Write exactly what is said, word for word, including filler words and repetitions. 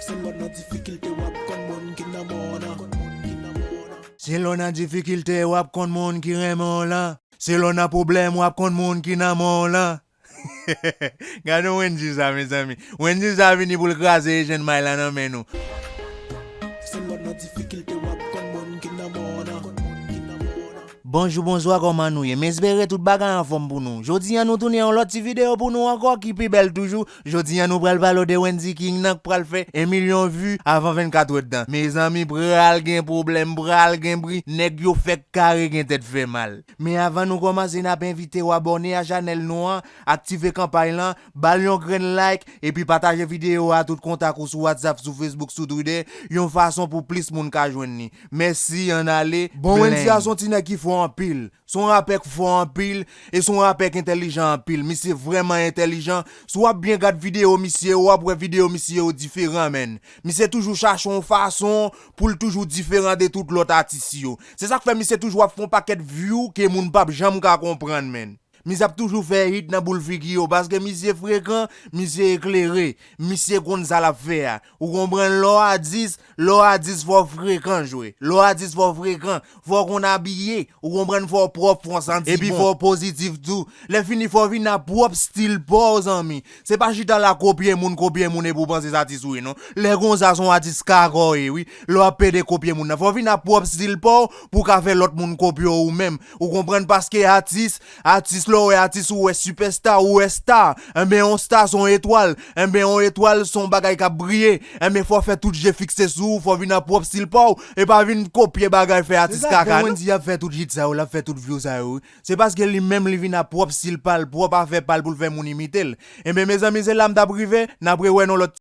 Se lè w nan difikilte w ap konn moun ki nan men w lan. Se lè w nan difikilte w ap konn moun ki renmen w lan. Se lè w nan pwoblèm w ap konn moun ki nan men w lan. Gade yon Wendy sa, mezanmi. Wendy sa vini pou l kraze Eugène May la nan men nou. Se lè w nan difikilte w ap konn moun ki nan men w lan. Bonjou, bonswa, kòman nou ye? M espere tout bagay anfòm pou nou. Jodi a nou tounen yon lòt ti videyo pou nou ankò ki pi bèl toujou. Jodi a nou pral pale w de Wendy King nan k pral fè yon milyon vi avan vennkat èdtan. Mezanmi, pral gen pwoblèm, pral gen bri. Nèg yo fèk kare gen tèt fè mal. Men avan nou kòmanse, n ap envite w abòne a chanèl nou an, aktive kanpay lan, ba l yon grenn like, epi pataje videyo a tout kontak ou sou WhatsApp, sou Facebook, sou Twitter, yon fason pou plis moun ka jwenn li. Mèsi, ann ale. Bon, Wendy a se yon ti nèg ki fò anpil. Se yon rapè k fò anpil, e se yon rapè k entèlijan anpil. Misye vrèman entèlijan. Si w ap byen gad videyo misye, w ap wè videyo misye yo diferan, menn. Misye toujou chache yon fason pou l toujou diferan de tout lòt atis yo. Se sa k fè misye toujou ap fè yon pakèt view ke moun p ap janm ka konprann, menn. Misye ap toujou fè hit nan boul figi yo, paske misye frekan, misye eklere, misye konn sa l ap fè a. Ou konprann, lè w atis, lè w atis fò w frekan jwe. Lè w atis fò w frekan, fò w konn abiye. Ou konprann, fò w pwòp, fò w santi bon. Epi fò w pozitif tou. Lè fini, fò w vin ak pwòp stil pa w, zanmi. Se pa chita la kopye moun, kopye moun epi w panse se atis ou ye, non. Lè konsa, se yon atis kaka w ye, wi. Lè w ap pede kopye moun nan, fò w vin ak pwòp stil pa w pou w ka fè lòt moun kopye w ou menm. Ou konprann, paske atis, atis, lè w wè atis, ou wè sipèsta, ou wè sta. Enben, yon sta se yon etwal. Enben, yon etwal se yon bagay k ap briye. Enben, fò w fè tout je fikse sou ou, fò w vin ak pwòp stil pa w, e pa vin kopye bagay fè atis kaka, non. Wendy ap fè tout hit sa yo, l ap fè tout view sa yo, wi. Se paske li menm li vin ak pwòp stil pa l, pwòp afè pa l pou l fè moun imite l. Enben, mezanmi, se la m t ap rive, n ap rewè nan lòt